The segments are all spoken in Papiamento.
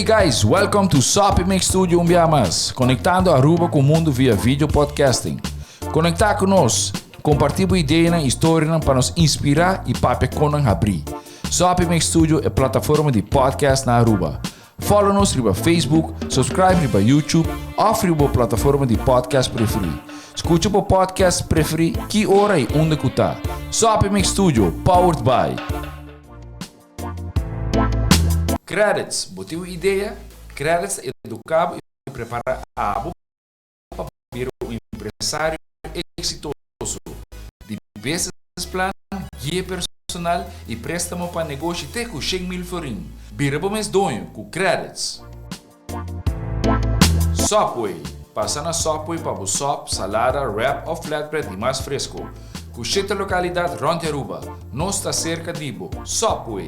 guys, welcome to Soppy Mix Studio un bia mas, conectando Aruba cu mundo via video podcasting. Conecta cu nos, comparti bo ideanan y storianan pa nos inspira y papia con nan habri. Soppy Mix Studio e plataforma di podcast na Aruba. Follow nos riba Facebook, subscribe riba YouTube of riba bo plataforma di podcast preferi. Scucha bo podcast preferi ki ora y unda cu ta. Soppy Mix Studio, powered by. Credits, bo tin un idea? Credits ta educa bo y prepara abo pa bira un empresario exitoso. Di business plan, guia personal y prestamo pa negoshi te cu 100,000 florin. Bira bo mes doño cu Credits. Subway, Pasa na Subway pa bo sop, salada, wrap of flatbread di mas fresco. Cu shete localidad rond di Aruba. Nos ta cerca di bo. Subway!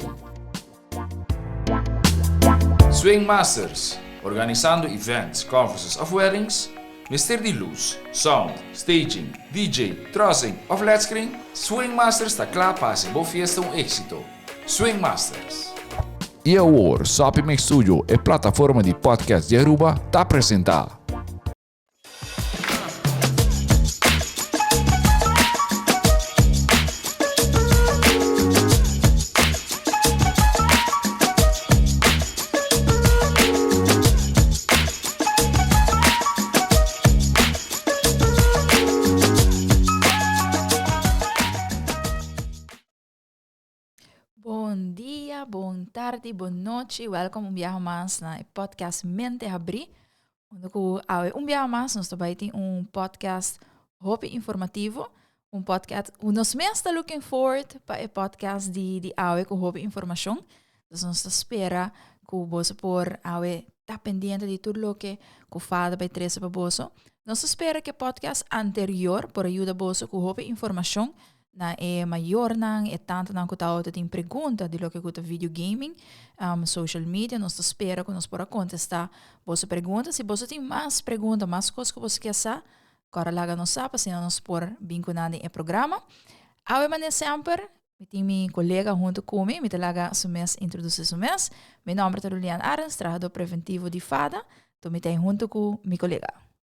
Swing Masters, Organisando events, conferences of weddings? Mester di luz, sound, staging, DJ, trussing of led screen? Swing Masters ta cla pa haci bo fiesta un exito. Swing Masters. Y awor, Soppy Mix Studio, e plataforma di podcast di Aruba, ta presenta. Bon dia, bon tardi, bon nochi. Welkom un biaha mas na e podcast Mente Habrí. Unda ku awe un biaha mas nos ta bai tin un podcast hopi informativo. Un podcast ku nos mes ta looking forward pa e podcast di di awe ku hopi informashon. Dus nos ta spera ku boso por awe ta pendiente di tur loke ku Fada bai trese pa boso. Nos ta spera ku e podcast anterior por a yuda boso ku hopi informashon na e mayornan, e tantanan ku ta tin pregunta di loke ku ta video gaming, social media, nos ta spera ku nos por a kontestá boso pregunta. Si boso tin mas pregunta, mas kos ku boso ke sa, kòrda laga nos sa pa asina nos por bin ku nan den e programa. Awe manera semper, mi tin mi kolega huntu ku mi, mi ta laga su mes introdusí su mes. Mi nòmber ta Rulian Arends, trahadó preventivo di FADA, to mi ta ei huntu ku mi kolega.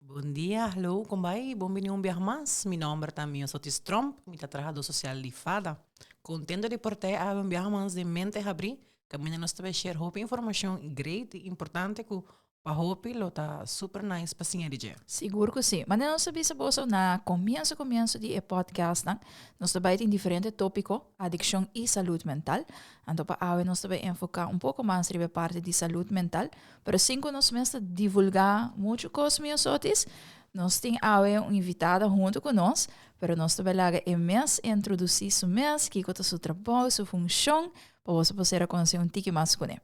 Bon dia, hallo, kon bai? Bon bini un biaha mas. Mi nomber ta Miosotis Tromp, mi ta trahadó sosial di FADA. Kontento di por ta awe un biaha mas den Mente Habrí, kaminda nos ta bai share hopi informashon great i importante ku pa hopi lo ta super nice pa siña di dje. Sigur ku si. Manera nos a bisa boso na komienso komienso di e podcastnan, nos ta bai tin diferente tópiko, adikshon i salud mental. Anto pa awe nos ta bai enfoká un poko mas riba e parti di salud mental. Pero sin ku nos mes ta divulgá muchu kos miosotis, nos tin awe un invitada huntu ku nos, pero nos ta bai laga e mes introdusí su mes, kiko ta su trabou, su funshon, pa boso por ser a konosé un tiki mas kuné.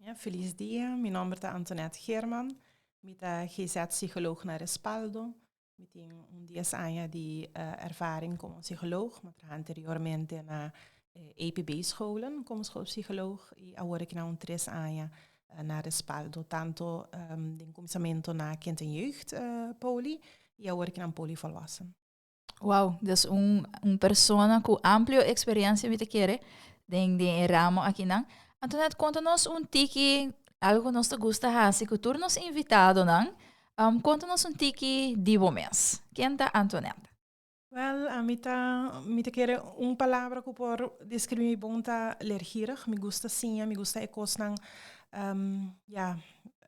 Ja, felis dia. Mi nomber ta Antoinette Geerman. Mi ta GZ-psycholoog na Respaldo. Mi tin un dies aña di ervaring como psycholoog. Mi a traha anteriormente na EPB scholen como schoolpsycholoog y awor aki na un tres aña na Respaldo, tanto den cuminsamento na Kind en Jeugd poli y awor aki na poli volwassen. Wow, dus un, un persona cu amplio experiencia mi ta kere den, den e ramo akinan. Antoinette, conta nos un tiki, algo cu nos ta gusta haci cu tur nos invitadonan. Um, konta nos un tiki di bo mes. Ken ta Antoinette? Wel, ami ta, mi ta kere un palabra ku por deskribí mi bon ta leergierig. Mi gusta siña, mi gusta e kosnan, um, ja,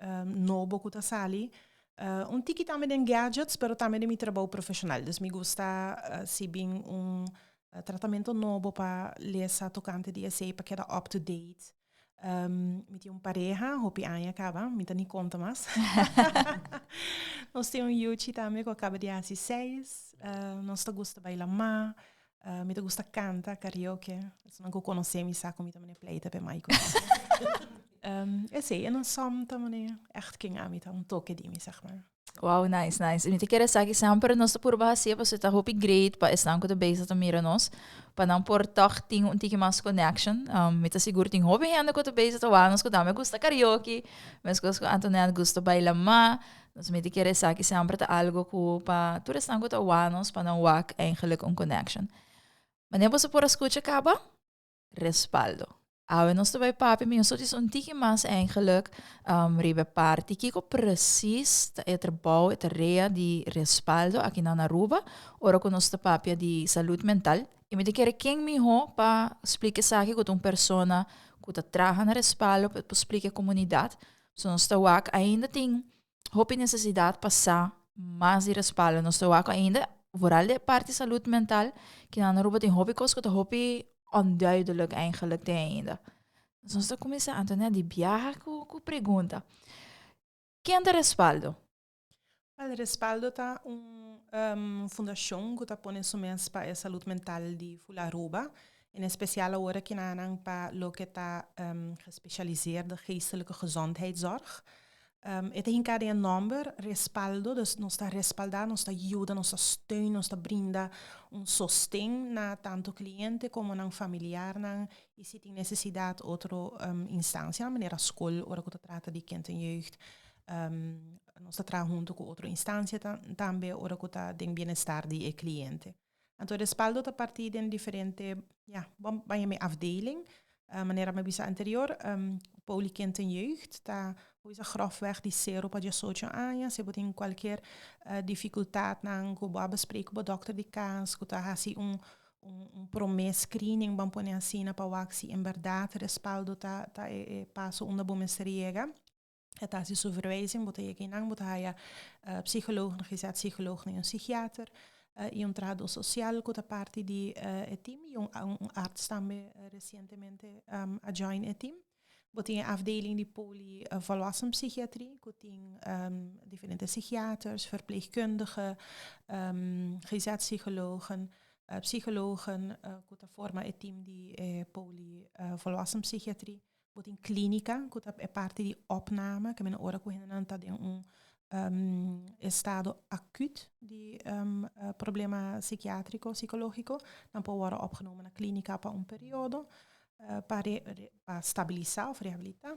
um, nobo ku ta sali. Uh, un tiki tambe den gadgets, pero tambe den mi trabou profeshonal. Dus mi gusta uh, si bin un uh, tratamento nobo pa lesa tokante di esei, pa keda up to date. Um, mi tin un pareha, hopi aña kaba, mi ta ni konta mas. Nos tin un yuchi tambe ku a kaba di hasi seis. Uh, nos ta gusta baila ma, uh, mi ta gusta kanta karaoke. Esnan ku konosé mi sa ku mi ta mane pleita pe mai ku um, esei, en een som ta mane echt ken ami ta un toke di mi, zeg maar. Wow, nice, nice. Mi ta kere esaki semper nos ta purba hacié pasobra ta hopi great pa esnan ku ta bezig ta mira nos, pa nan por tòg tin un tiki mas connection. Um, mi ta sigur tin hopi hende ku ta bezig ta wak nos ku tambe gusta karaoke, meskos ku Antoinette gusta baila ma. Dus mi ta kere esaki semper ta algo ku pa tur esnan ku ta wak nos pa nan wak eigenlijk un connection. Manera boso por a skucha kaba? Respaldo. Awe nos ta bai papia mi so un tiki mas eigenlijk riba parti kiko precies ta e trabou, e tarea di Respaldo aki na Aruba, ora ku nos ta papia di salud mental. I mi ta kere ken mihó pa splika esaki ku ta un persona ku ta traha na Respaldo pa splika e komunidat. So nos ta wak ainda tin hopi nesesidat pa sa mas di Respaldo. Nos ta wak ainda vooral de parti salud mental ki na Aruba tin hopi kos ku ta hopi onduidelijk eigenlijk te ainda. Dus nos ta kuminsá, Antoinette, di biaha ku pregunta. Ken ta Respaldo? Wel, Respaldo ta un fundashon ku ta pone su mes pa e salud mental di ful Aruba. En especial awor aki nan pa loke ta gespecialiseerde geestelijke gezondheidszorg. E ta hinká den e nòmber Respaldo, dus nos ta respaldá, nos ta yuda, nos ta steun, nos ta brinda un sosten na tantu kliente komo nan familiarnan i si tin nesesidat otro instansianan manera skol ora ku ta trata di kind en jeugd. Nos ta traha huntu ku otro instansia tambe ora ku ta den bienestar di e kliente. Anto Respaldo ta partí den diferente, ja, bon ban yam'é afdeling. Manera mi a bisa anterior, Poli Kind en Jeugd ta bisa grofweg di sero pa diesocho aña. Si bo tin kualkier difikultatnan ku bo a besprek ku bo dòkter di kas, ku ta hasi un un promé screening, ban pone asina, pa wak si en bèrdat Respaldo ta ta e paso unda bo mester yega. E ta hasi su verwijzing, bo ta yega einan, bo ta haya psycholoog, GZ-psycholoog i un psychiater i un trahadó sosial ku ta parti di e team i un arts tambe resientemente a join e team. Bo tin e afdeling di poli volwassenpsychiatrie ku tin diferente psychiaters, verpleegkundigen, GZ-psychologen, psychologen ku ta forma e team di e poli volwassenpsychiatrie. Bo tin klínika, ku ta e parti di opname, ke men ora ku hendenan ta den un estado akut di problema sikiátriko, sikológiko, nan por wòrdu opgenomen na klínika pa un periodo pa pa stabilisá òf rehabilitá.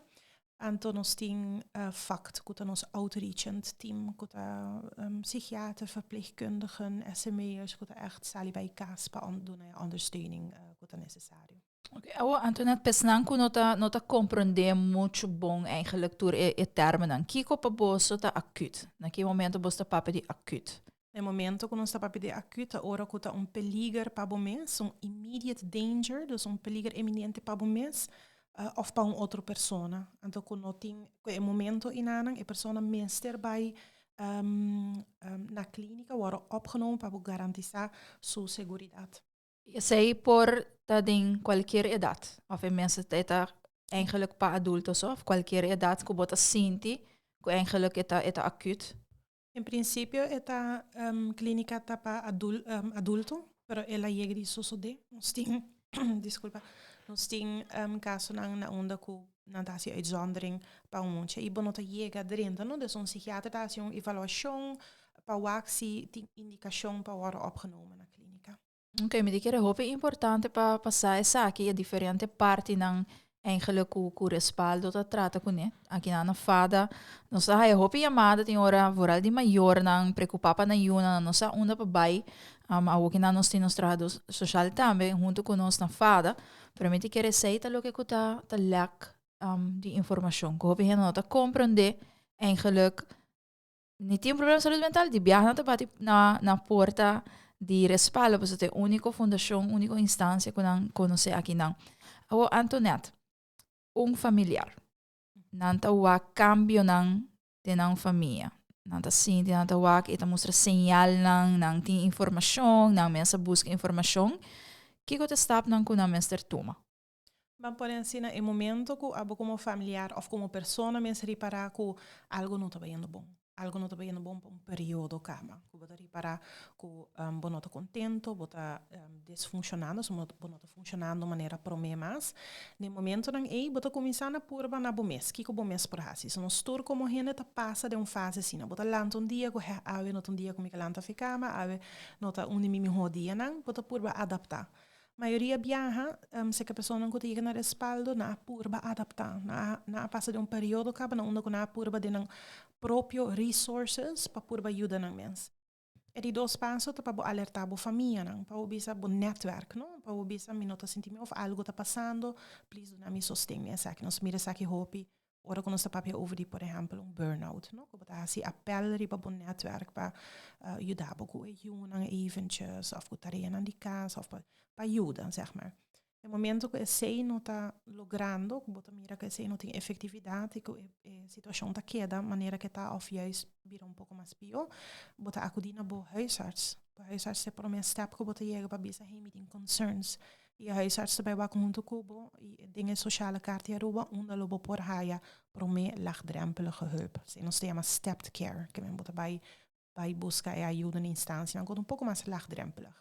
Anto nos tin FACT, ku ta nos outreachend team, ku ta psikiater, verpleegkundigen, SME'ers, ku ta ègt sali bai kas pa duna e ondersteuning ku ta nesesario. Oké, awo Antoinette, p'esnan ku no ta no ta komprondé muchu bon eigenlijk tur e e tèrmennan, kiko pa boso ta akut? Na ki momento boso ta papia di akut? E momento ku nos ta papia di akut ta ora ku ta un peliger pa bo mes, un immediate danger, dus un peliger eminente pa bo mes òf pa un otro persona. Anto ku no tin, ku e momento inanan e persona mester bai na klínika, wòrdu opgenomen pa bo garantisá su seguridat. Esei por ta den cualkier edad of e mester ta e ta eigenlijk pa adulto so of cualkier edad cu bo ta sinti cu eigenlijk e ta e ta acut? En principio e ta clinica ta pa adulto pero el a yega di sosode nos tin disculpa nos tin casonan na unda cu nan ta haci uitzondering pa un mucha y bo no ta yega drenta no dus un psikiater ta haci un evaluacion pa wak si tin indicacion pa worde opgenomen na clinica. Ok, mi di kere hopi importante pa pa sa esaki e diferente partinan eigenlijk ku ku Respaldo ta trata kuné. Aki nan na fada nos ta haya hopi yamada tin ora vooral di mayornan preocupa pa nan yunan nan no sa unda pa bai. Awoki nan nos tin nos trahadó social tambe hunto ku nos na fada pero mi ta kere esei ta loke ku ta ta lek di informashon ku hopi hende no ta comprende eigenlijk. Ni tin un problema salud mental, di biaha nan ta bati na na porta di Respaldo, pasobra ta e úniko fundashon, úniko instansia ku nan konosé akinan. Awor Antoinette, un familiar, nan ta wak kambionan den nan famia, nan ta sinti, nan ta wak, e ta mustra señalnan, nan tin informashon, nan mes a buska informashon, kiko ta e stapnan ku nan mester tuma? Ban pone asina, e momento ku abo komo familiar òf komo persona mes ripará ku algu no ta bayendo bon, algu no ta bayendo bon pa un periodo kaba, ku bo ta ripará ku bo no ta kontento, bo ta desfunshonando, so bo no ta funshonando manera promé mas, den momentonan ei bo ta kuminsá na purba na bo mes, kiko bo mes por hasi. So nos tur komo hende ta pasa den un fase asina, bo ta lanta un dia ku hè awe no ta un dia ku mi ke lanta fi kama, awe no ta un di mi mihó dianan, bo ta purba adaptá. Mayoria biaha, seka personanan ku ta yega na Respaldo nan a purba adaptá. Nan a nan a pasa den un periodo kaba na unda ku nan a purba den nan propio resources pa purba yuda nan mes. E di dos paso ta pa bo alertá bo famianan, pa bo bisa bo netwerk, no? Pa bo bisa mi no ta sinti mi of algo ta pasando, please duna mi sosten den esaki. Nos mira esaki hopi ora ku nos ta papia over di, por ehèmpel, un burnout, no? Ku bo ta hasi apèl riba bo netwerk pa yuda bo ku e yunan eventjes òf ku tareanan di kas òf pa yuda, zeg maar. E momento ku esei no ta logrando, ku bo ta mira ku esei no tin efektividat i ku e situashon ta keda manera ke ta òf juist bira un poko mas pió, bo ta akudí na bo huisarts. Bo huisarts ta e promé stèp ku bo ta yega pa bisa, hey, mi tin concerns. I e huisarts ta bai wak huntu ku bo i den e Sociale Kaart di Aruba unda lo bo por haya promé laagdrempelige hulp. Esei nos ta yama stepped care, ke men bo ta bai bai buska e ayudo na instansianan ku ta un poko mas laagdrempelig.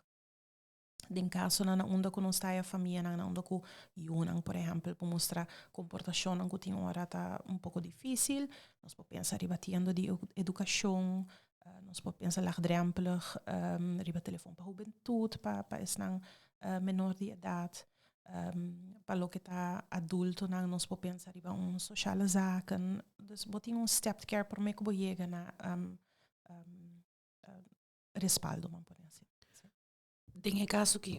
Den kasonan na unda ku nos ta haya famianan na unda ku yunan por ehèmpel por mustra komportashonnan ku tin ora ta un poko difísil, nos por pensa riba tienda di edukashon, nos por pensa lagdrempelig riba telefon pa hubentut pa pa esnan menor di edat, pa loke ta adultonan nos por pensa riba un sociale zaken. Dus bo tin un stepped care promé ku bo yega na respaldo, man por así. Den e caso ki,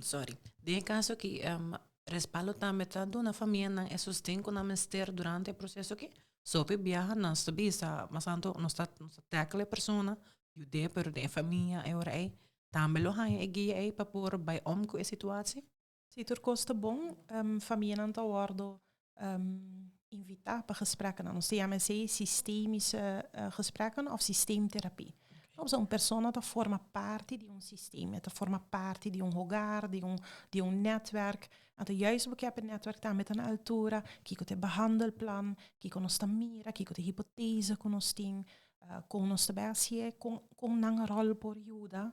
sorry, den e caso ki um, respaldo tambe ta duna famianan e sosten ku nan mester durante e proceso ki. So hopi biaha nos ta bisa, mas anto nos ta nos ta tackle e persona, yud'é, pero den e famia e ora ei tambe lo haña e guia ei pa por bai om ku e situatie. Si tur kos ta bon, um, famianan ta wordo um, invitá pa gesprekken. Nos ta yama esei systemische uh, gesprekken of systeemtherapie. Okay. Un persona ta forma parti di un systeem, ta forma parti di un hogar, di un netwerk. Anto juist bo kier netwerk tambe ta na altura, kiko ta e behandelplan, kiko nos ta mira, kiko ta e hypothese ku nos tin, uh, kon nos ta bai hasié, kon, kon nan rol por yuda.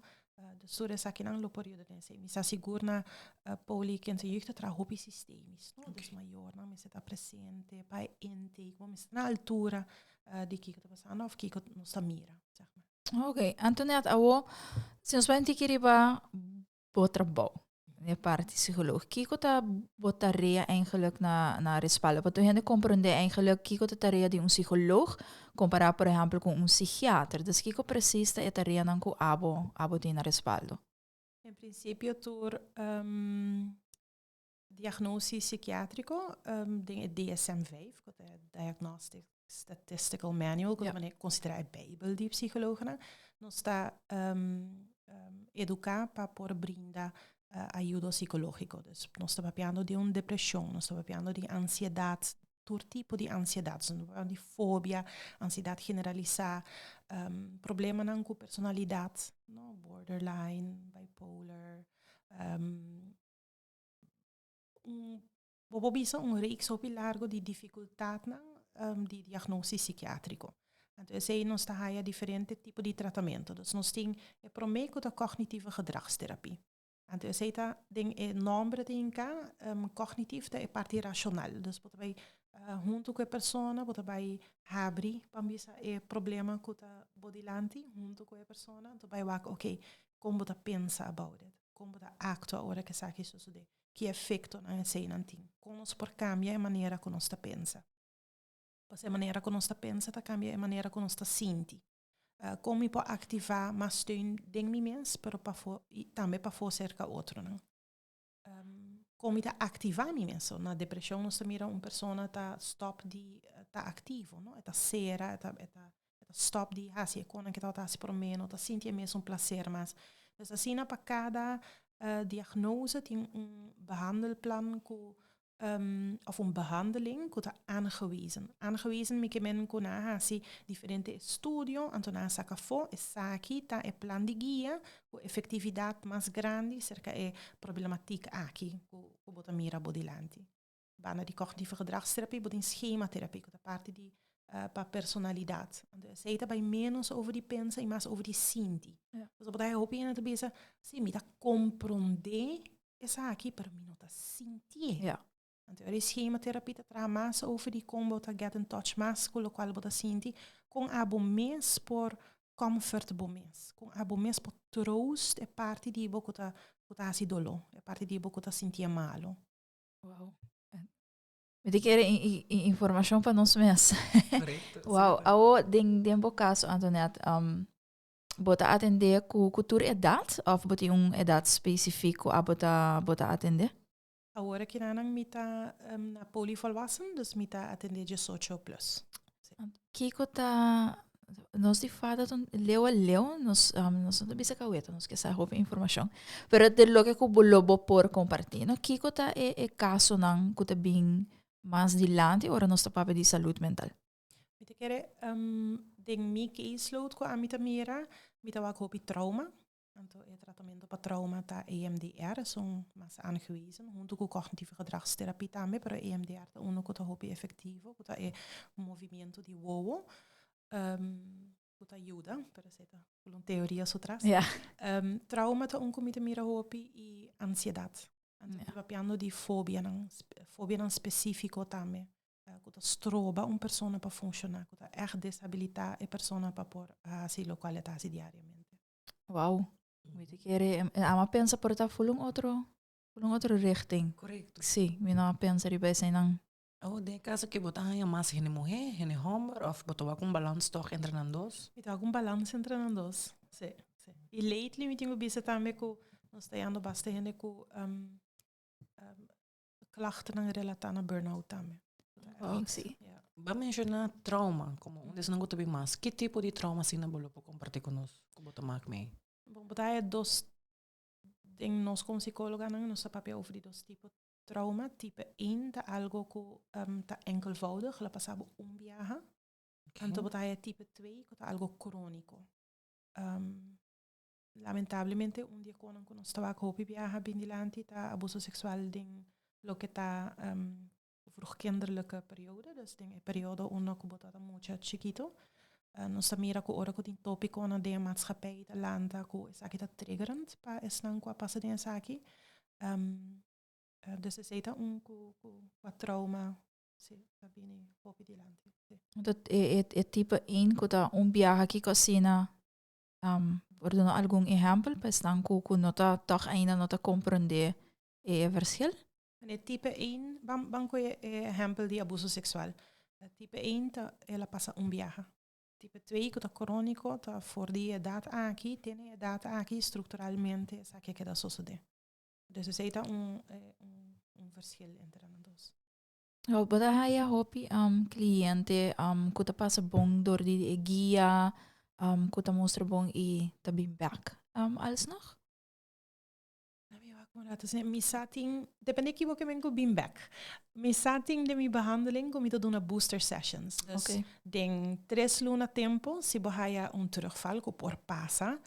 Dus tur esakinan lo por yuda den esei. Mi sa sigur na poli kind en jeugd ta traha hopi sistemisch, no? Dus mayornan mester ta presente pa e intake, bo mester ta na altura di kiko ta pasando of kiko nos ta mira, zeg maar. Oké, Antoinette, awo si nos bai un tiki riba bo trabou, den e parti psicoloog, kiko ta bo tarea eigenlijk na na respaldo? Pa tur hende comprende eigenlijk kiko ta tarea di un psicoloog compara por ehempel cu un psikiater. Dus kiko precies ta e tareanan cu abo abo tin na respaldo? En principio tur diagnosis psikiatrico den e DSM 5, cu ta e Diagnostic Statistical Manual, cu ta manera considera e bijbel di psicologonan, nos ta educa pa por brinda ayudo psicologico. Dus nos ta papiando di un depresion, nos ta papiando di ansiedad, tur tipo di ansiedad, nos ta papiando di fobia, ansiedad generalisa, problemanan cu personalidad, no, borderline, bipolar, un bo por bisa un reeks hopi largo di dificultadnan di diagnosis psikiatrico. Anto esey nos ta haya diferente tipo di tratamento. Dus nos tin e prome cu ta cognitieve gedragstherapie. Anto esey ta den e nomber ta hinca, cognitief ta e parti racional. Dus bo ta bay hunto cu e persona, bo ta bay habri pa bisa e problema cu ta bo dilanti hunto cu e persona. Anto bay wak, ok, con bo ta pensa about it? Kon bo ta aktua ora ku esaki sosodé? Ki efektonan eseinan tin? Kon nos por kambia e manera ku nos ta pensa? Pasobra e manera ku nos ta pensa ta kambia e manera ku nos ta sinti. Kon mi por aktivá mas steun den mi mes, pero pafó i tambe pafó serka otronan? Kon mi ta aktivá mi mes? So, na depreshon nos ta mira un persona ta stòp di ta aktivo, no? E ta sera, e ta e ta E ta stop di hasi e konan ke tabata hasi promé, no ta sinti e mesun plaser mas. Dus asina pa kada diagnose tin un behandelplan ku of un behandeling ku ta aangewezen. Aangewezen mi ke men ku nan a hasi diferente estudio, anto nan a saka afó esaki ta e plan di guia ku efektividat mas grandi serka e problematik aki ku bo ta mira bo dilanti. Banda di cognitieve gedragstherapie bo tin schematherapie ku ta parti di pa personalidat. Anto esei ta bai ménos over di pensa i mas over di sinti. Pasobra bo ta haña hopi hende ta bisa, si mi ta komprondé esaki pero mi no ta sintié. Anto e schematherapie ta traha mas over di kon bo ta get in touch mas ku lokual bo ta sinti, kon abo mes por comfort bo mes, kon abo mes por troost e parti di bo ku ta ku ta hasi doló, e parti di bo ku ta sintié malu. Wow. Mi te kere informacion pa nos mes. Correcto. Wow. Awo, den, den bo caso, Antoinette, um, Bo ta atendé ku ku tur edat òf bo tin un edat spesifik ku abo ta bo ta atendé? Awor akinanan mi ta na poli volwassen, dus mi ta atendé 18 plus. Sí. Kiko ta nos di fada ta un leu a leu, nos nos no ta bisa kaweta, nos ke sa hopi informashon. Pero di loke ku bo lo bo por kompartí, no? Kiko ta e e kasonan ku ta bin mas dilanti ora nos ta papia di salud mental? Mi ta kere den mi caseload ku ami ta mira, mi ta wak hopi trauma. Anto e tratamentu pa trauma ta EMDR, esun mas aangewezen, huntu ku cognitieve gedragstherapie tambe, pero EMDR ta uno ku ta hopi efectivo, ku ta e movimiento di wowo, ku ta yuda, pero esei ta un teoria su tras. Trauma ta un ku mi ta mira hopi i ansiedat. Anto mi ta papiando di fobianan, fobianan spesífiko tambe. Ku ta stroba un persona pa funshoná, ku ta ègt deshabilitá e persona pa por hasi lokual e ta hasi diariamente. Wauw, mi ta kere, amo a pensa por ta ful un otro, ful un otro richting. Korekto. Sí, mi no a pensa riba eseinan. Awor den e kaso ke bo ta haña mas hende muhé, hende hòmber òf bo ta wak un balans tòg entre nan dos? Mi ta wak un balans entre nan dos, sí, sí. I lately mi tin ku bisa tambe ku nos ta yando basta hende ku Klachten relatá na burnout tambe. Oh, sí. Ja. Bo a menshoná trauma komo un des nan ku ta bin mas. Ki tipo di trauma asina bo lo por kompartí ku nos ku bo ta mak mee? Bon, bo ta haya dos, den nos komo psikóloganan nos ta papia over di dos tipo trauma. Tipo één ta algo ku ta enkelvoudig, lo pasa bo un biaha. Anto bo ta haya tipo twee ku ta algo króniko. Lamentablemente un di e konan ku nos ta wak hopi biaha bin dilanti ta abuso seksual den loke ta vroegkinderlijke periode, dus den e periodo unda ku bo ta mucha chikito. Nos ta mira ku ora ku tin topikonan den e maatschappij ta lanta ku esaki ta triggerend pa esnan ku a pasa den esaki. Dus esei ta un ku ku a trauma si ta bini hopi dilanti. Anto e tipo ein ku ta un biaha kiko asina Um, por duna algun ehempel pa esnan ku ku no ta tòg ainda no ta komprondé e verschil? E tipo 1, ban, ban ku e ehempel di abuso seksual. Tipo 1 ta el a pasa un biaha. Tipo 2 ku ta króniko ta for di e edat aki te na e edat aki strukturalmente esaki a keda sosodé. Dus esei ta un, un, un verschil entre nan dos. Bo ta haya hopi um, cliente um, ku ta pasa bon door di e guia, um, ku ta mustra bon i ta bin back um, alsnog? Mi sa tin, depende ki bo ke men ku bin back. Mi sa tin den mi behandeling ku mi ta duna booster sessions. Dus den 3 luna tempo, si bo haya un terugval ku por pasa,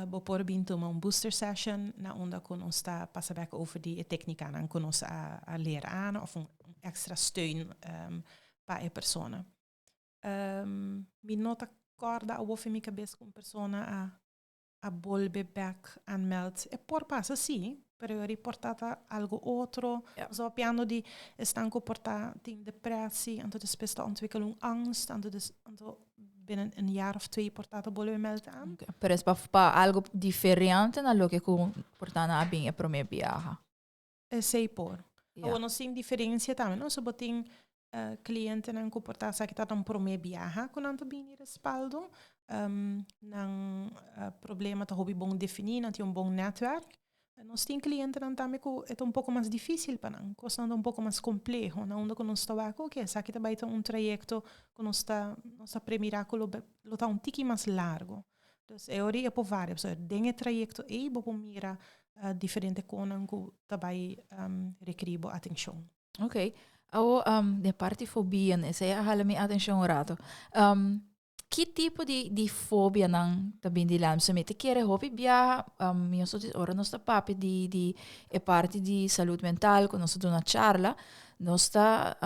bo por bin tuma un booster session na unda ku nos ta pasa back over di e téknikanan ku nos a lera aan of un extra steun pa e persona. Mi no ta kòrda awor for mi kabes ku un persona a bolbe back aanmeld. E por pasa sí, pero e por ta algo otro. Nos ta papiando di esnan ku por ta tin depressie, anto despues ta ontwikkel un angst, anto des, anto binnen een jaar of twee por ta ta bolbe meld aan. Okay. Pero es pa algo diferente na loke ku por ta na bin e promé biaha. Esei por. Awor nos tin diferensia tambe, no? So bo tin clientenan ku por ta sa ki ta nan promé biaha ku nan ta bini respaldo. Nan problema ta hopi bon definí, nan tin un bon netwerk. Nos tin clientenan tambe ku e ta un poko mas difísil pa nan, kosnan ta un poko mas kompleho, na unda ku nos ta wak, oke, esaki ta bai ta un trayekto ku nos ta premirá ku lo ta un tiki mas largo. Dus e ora ei e por varia, pasobra den e trayekto ei bo por mira diferente konan ku ta bai rekerí bo atenshon. Oké. Awo, de parti fobia, esei a hala mi atenshon un rato. Ki tipo di fobianan ta bin dilanti? So mi ta kere hopi biaha, mi a ora nos ta papia di e parti di salud mental ku nos ta duna charla, nos ta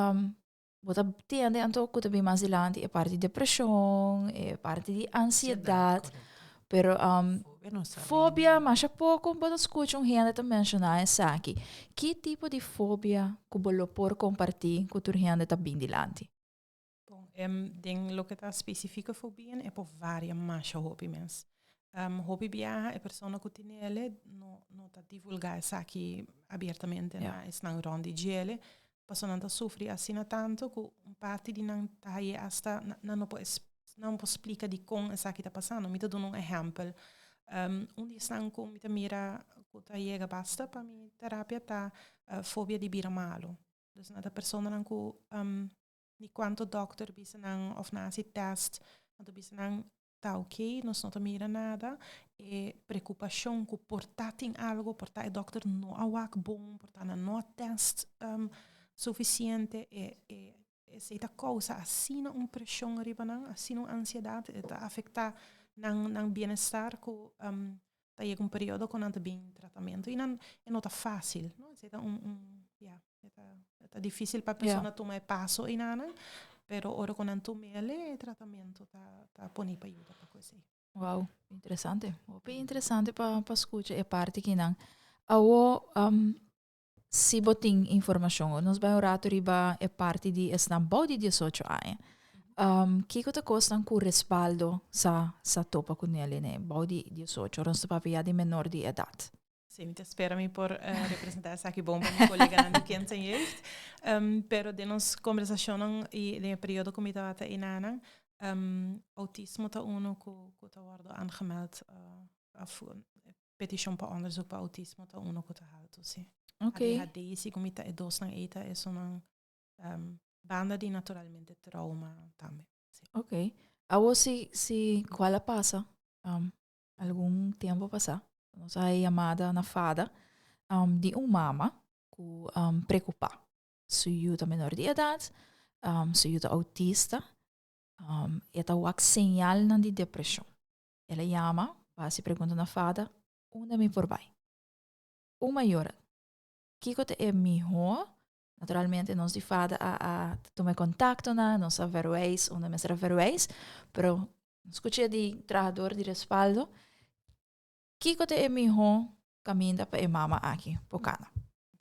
bo ta tende anto ku ta bin mas dilanti e parti di depreshon, e parti di ansiedat, pero fobia masha poko bo ta skucha un hende ta menshoná esaki. Ki tipo di fobia ku bo lo por kompartí ku tur hende ta bin dilanti? Bon, den loke ta spesifike fobia e por varia masha hopi mes. Hopi biaha e persona ku tin ele no ta divulgá esaki abiertamente na esnan rònt di djele, pasobra nan ta sufri asina tantu ku un parti di nan ta haye hasta nan no por. Nan por splika dikon esaki ta pasando. Mi ta duna un ehèmpel. Un di esnan ku mi ta mira ku ta yega basta pa mi terapia ta fobia di bira malu. Dus nan ta personanan ku ni kuantu dòkter bisa nan òf nan hasi tèst, nan ta bisa nan ta oké, nos no ta mira nada. E preokupashon ku por ta tin algu, por ta e dòkter no a wak bon, por ta nan no a tèst sufisiente, e e esei ta kousa asina un preshon riba nan, asina un ansiedat, e ta afektá nan nan bienestar ku ta yega un periodo ku nan ta bin tratamentu i nan e no ta fásil, no, esei ta un un ya, e ta e ta difísil pa e persona tuma e paso einanan, pero ora ku nan tum'el e tratamentu ta ta pone pa yuda pa ku esei. Wow, interesante. Hopi interesante pa pa skucha e parti kinan. Awo si bo tin informashon, nos bai un rato riba e parti di esnan bou di 18 aña. Kiko ta kosnan ku Respaldo sa sa topa ku nel ene bou di 18? Ora nos ta papia di menor di edat. Sí, mi ta spera mi por representá esaki bon pa mi koleganan di Kind en Jeugd. Pero den nos kombersashonnan i den e periodo ku mi tabata einanan, outismo ta uno ku ku ta wòrdu aangemeld òf petishon pa onderzoek pa outismo ta uno ku ta haltu, sí. ADHD, segun mi ta e dosnan ei ta esunnan banda di naturalmente trauma tambe. Sí. Ok. Awor si si kual a pasa algun tempu pasá nos a haña yamada na fada di un mama ku preokupá. Su yu ta menor di edat, su yu ta outista, e ta wak señalnan di depreshon. El a yama pa hasi pregunta na fada, Unda mi por bai? Un mayor, Kiko ta e mihó? Naturalmente nos di fada a a tuma e kontaktonan, nos a verwijs unda mester a verwijs, pero skucha di trahador di respaldo, kiko ta e mihó kaminda pa e mama aki por kana?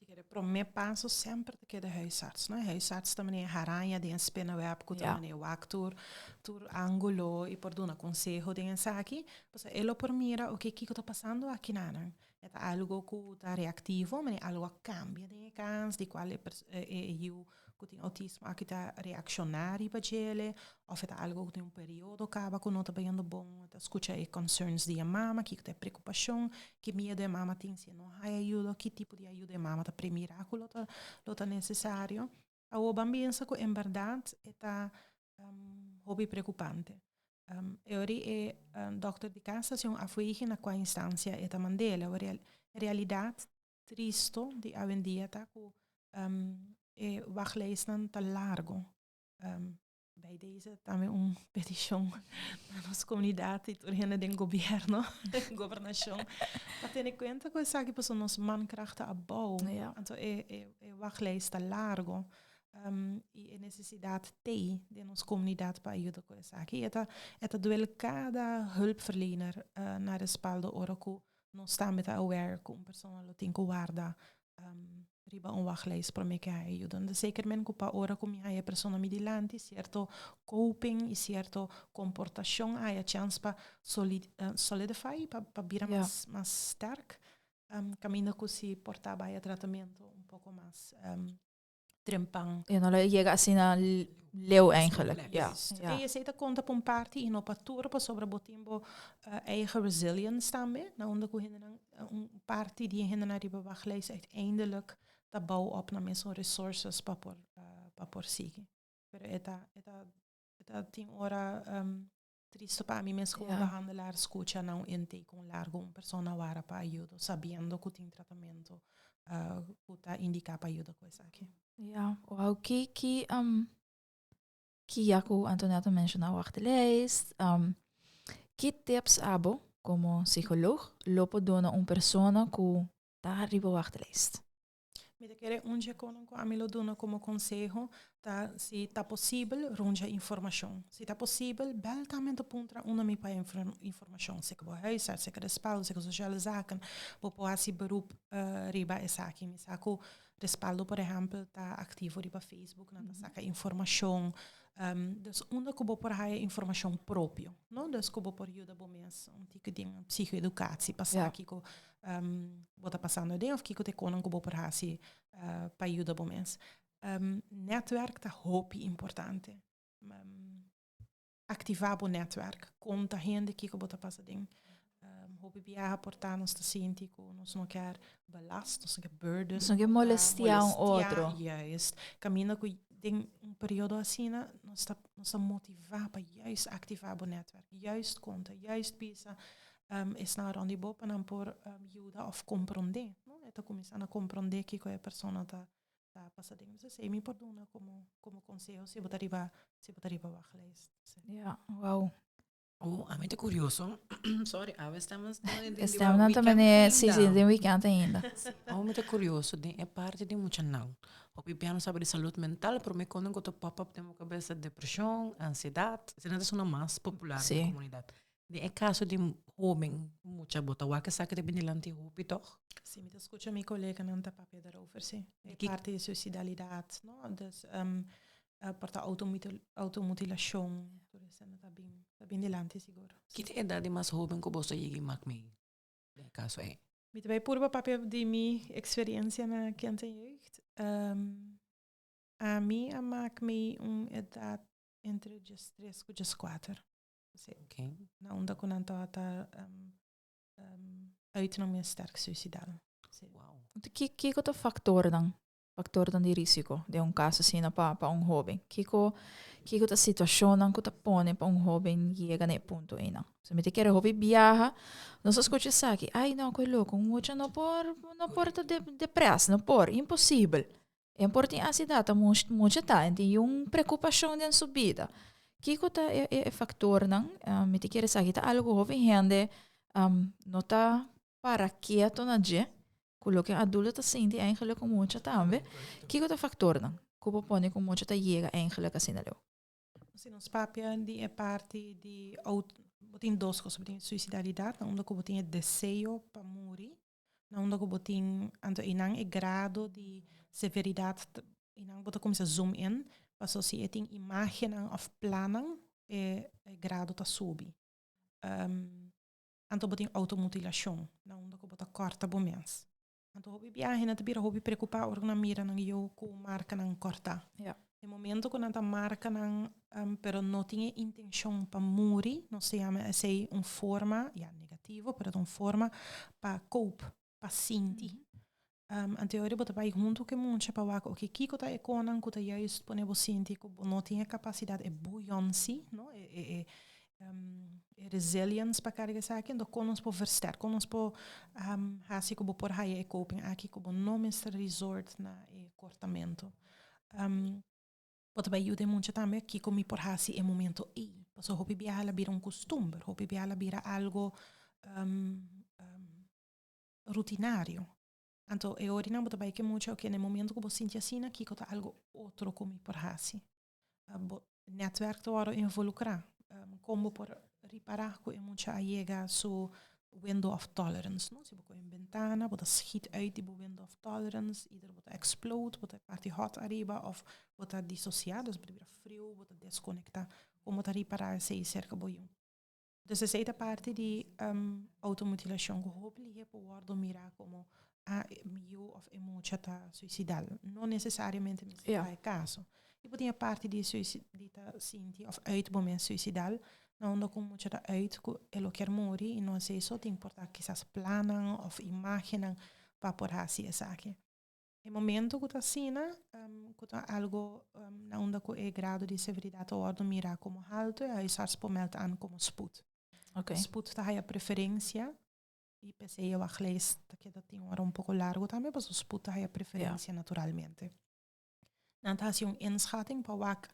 E promé paso semper ta keda huisarts, no? Huisarts ta manera haraña den e spinnenweb ku ta manera wak tur tur ángulo i por duna konseho den esaki. Pasobra e lo por mira, oke, kiko ta pasando aki nanan? E ta algo ku ta reaktivo, manera algo a kambia den e kas, di kual e e yu ku tin outismo aki ta reakshoná riba djele, òf e ta algo ku tin un periodo kaba ku no ta bayendo bon, e ta skucha e concerns di e mama, kiko ta e preokupashon, ki miedu e mama tin si e no haya ayuda, ki tipo di ayuda e mama ta premirá ku lo ta lo ta nesesario. Awor ban binsa ku en bèrdat e ta hopi preokupante. E ora e dòkter di kas ta hasi un afweging na kua instansia e ta mand'el. Awor e realidat tristo di awendia ta ku e wachtlijstnan ta largo. Bij deze tambe un petishon na nos komunidat i tur hende den gobièrnu, gobernashon, pa tene kuenta ku esaki pasobra nos mankracht ta abou. Anto e e wachtlijst ta largo i e nesesidat t'ei den nos komunidat pa ayuda ku esaki. E ta e ta duel kada hulpverlener na respaldo ora ku nos tambe ta aware ku un persona lo tin ku warda riba un wachtlijst promé ku haya ayuda. Entonces zeker men ku pa ora ku mi haya e persona mi dilanti sierto coping i sierto komportashon a haya chèns pa solidify, pa bira mas mas sterk, kaminda ku si por ta bai e tratamentu un poko mas trempan. E no lo yega asina leu eigenlijk. Ja. Ja. Esei ta konta pa un parti i no pa tur, pasobra bo tin bo eigen resilience tambe, na unda ku hendenan, un parti di e hendenan riba wachtlijst uiteindelijk ta bou op nan mesun resources pa por pa por sigui. Pero e ta e ta e ta tin ora tristo pa ami mes komo behandelaar skucha na un intake un largo un persona wara pa ayudo sabiendo ku tin tratamento ku ta indiká pa yuda ku esaki. Ja, wow, ki ki ki ya ku Antonella menshoná wachtlijst, ki tips abo komo psikoloog lo por duna un persona ku ta riba wachtlijst? Mi ta kere un dje konan ku ami lo duna komo konseho ta si ta posibel rondja informashon. Si ta posibel bèl tambe ta puntra unda mi pa informashon. Seka bo huisarts, seka respaldo, seka sociale zaken. Bo por hasi beroep riba esaki. Mi sa ku respaldo por ehèmpel ta aktivo riba Facebook, nan ta saka informashon. Dus unda ku bo por haya informashon propio, no? Dus ku bo por yuda bo mes un tiki den psico-educatie pa sa kiko bo ta pasando aden of kiko ta e konan ku bo por hasi pa yuda bo mes. Netwerk ta hopi importante. Aktivá bo nètwèrk. Konta hende kiko bo ta pasa den. Hopi biaha por ta nos ta sinti ku nos no kier belast, nos no kier burden. Nos no kier molestiá un otro. Juist. Kaminda ku den un periodo asina nos ta nos ta motivá pa juist aktivá bo nètwèrk. Juist konta, juist bisa esnan rònt di bo pa nan por yuda òf komprondé, no. E ta kuminsá na komprondé kiko e persona ta ta pasa den. Dus esei mi por duna como, como conseho si bo ta riba, si bo ta riba wachtlijst. Sí. Ja, wow. Oh, a mi ta curioso. Sorry, awe estamos den den Estamos weekend también, sí, sí, den weekend ainda. Awe mi ta curioso den e parte di muchanan. Hopi bia no sabi di salud mental, pero mi konden ku ta pop up den bo cabeza depresion, ansiedad. Esei ta sona mas popular den comunidad. Den e kaso di hoben mucha bo ta wak esaki ta bini dilanti hopi tòg? Sí, mi ta skucha mi koleganan ta papia daarover, sí. E parti di suicidalidad, no? Dus por ta automutilashon, tur esei ta bin, ta bin dilanti sigur. Ki ta edat di mas hoben ku boso a yega i mak mee den e kaso ei? Mi ta bai purba papia di mi eksperensia na Kind en Jeugd. Ami a mak mee un edat entre diestres ku dieskuater. Sí. Okay. Na unda ku nan tabata uit nan mes sterk suicidal. Sí. Wow. Ki, kiko ta factornan, factornan di risico den un caso asina pa, pa un hoben? Kiko, kiko ta situacionnan ku ta pone pa un hoben yega na e punto einan? So mi ta kere hopi biaha, nos a scucha esaki, ay no, koe loco, un mucha no por, no por ta de, depres, no por, imposibel. E por tin ansiedad, ta mucha ta, en tin un preocupacion den su bida. Kiko ta e, e, e factornan? Mi ta kere sa ta algo hopi hende no ta para quieto na dje, ku loke un adulto ta sinti eigenlijk un mucha tambe. Kiko ta factornan ku por pone ku mucha ta yega eigenlijk asina leu? Si nos papia di e parti di bo tin dos cos, bo tin suicidalidad, na unda ku bo tin e deseo pa muri, na unda ku bo tin anto einan e grado di severidad einan bo ta kuminsá zoom in paso si e tin imágennan òf plannan e grado ta subi. Anto bo tin outomutilashon na unda ku bo ta kòrta bo mes. Anto hopi biahe nan ta bira hopi preokupá ora ku nan mira nan yu ku markanan kòrtá. E momento ku nan ta marka nan pero no tin e intenshon pa muri, nos ta yama esei un forma, ya negativo, pero ta un forma pa cope, pa sinti. Anto e ora bo ta bai huntu ku e mucha pa wak, oke, kiko ta e konan ku ta juist pone bo sinti ku bo no tin e kapasidat, e buoyancy, no, e e resilience pa carga esaki, enton kon nos por versterk, kon nos por hasi ku bo por haya e coping aki ku bo no mester resort na e kortamento. Bo ta bai yuda e mucha tambe kiko mi por hasi e momento ei. Pasobra hopi biaha la bira un kustumber, hopi biaha la bira algo rutinario. Anto e orinan bo ta bai ku e mucha, oke, na e momento ku bo sinti asina, kiko ta algo otro ku mi por hasi? Bo netwerk ta wòrdu involukrá. Kon bo por ripará ku e mucha a yega su window of tolerance, no? Si bo kohe un bentana, bo ta schiet uit di bo window of tolerance, either bo ta explode, bo ta parti hot ariba of bo ta disosiá, dus bo ta bira friu, bo ta deskonektá. Kon bo ta ripará esei serka bo yu? Dus esei ta parti di outomutilashon ku hopi lihé por wòrdu mirá komo ah mi yu òf e mucha ta suisidal. No nesesariamente mester ta e kaso. I por tin e parti di di ta sinti òf uit bo mes suisidal, na unda ku un mucha ta uit ku e lo kier muri i no esei so tin por ta kisas plannan òf imágennan pa por hasi esaki. E momento ku ta asina, ku ta algo na unda ku e grado di severidat ta wòrdu mirá komo haltu, e huisarts por mèld aan komo spoed. Spoed ta haya preferensia i p'esei e wachtlijst ta keda tin ora un poko largu tambe, pasobra spoed ta haya preferensia naturalmente. Nan ta hasi un inschatting pa wak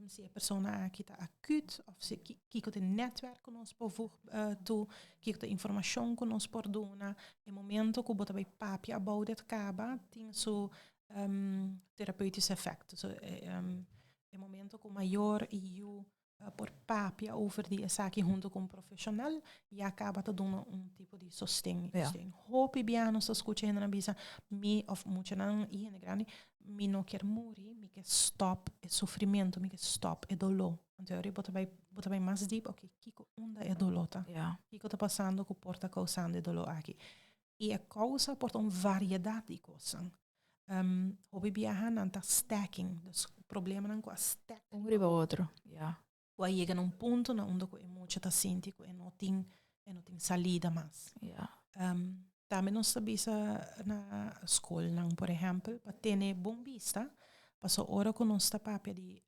si e persona aki ta akut of si kiko ta e netwerk ku nos por voeg toe, kiko ta e informashon ku nos por duna. E momento ku bo ta bai papia about it kaba tin su terapeutisch effect. So e momento ku mayor i yu por papia over di esaki hunto ku un profeshonal ya kaba ta duna un tipo di sosten. Hopi bia nos ta skucha hendenan bisa mi òf muchanan i hende grandi mi no kier muri, mi ke stòp e sufrimentu, mi ke stòp e doló. Anto ora bo ta bai bo ta bai mas dip, oke kiko unda e doló ta? Kiko ta pasando ku por ta kousando e doló aki? I e kousa por ta un variedat di kosnan. Hopi biaha nan ta stacking, dus problemanan ku a stack. Un riba otro, ya. Ku a yega na un punto na unda ku e mucha ta sinti ku e no tin e no tin salida mas. Ja. Tambe nos ta bisa na skolnan, por ehèmpel, pa tene bon bista, paso ora ku nos ta papia di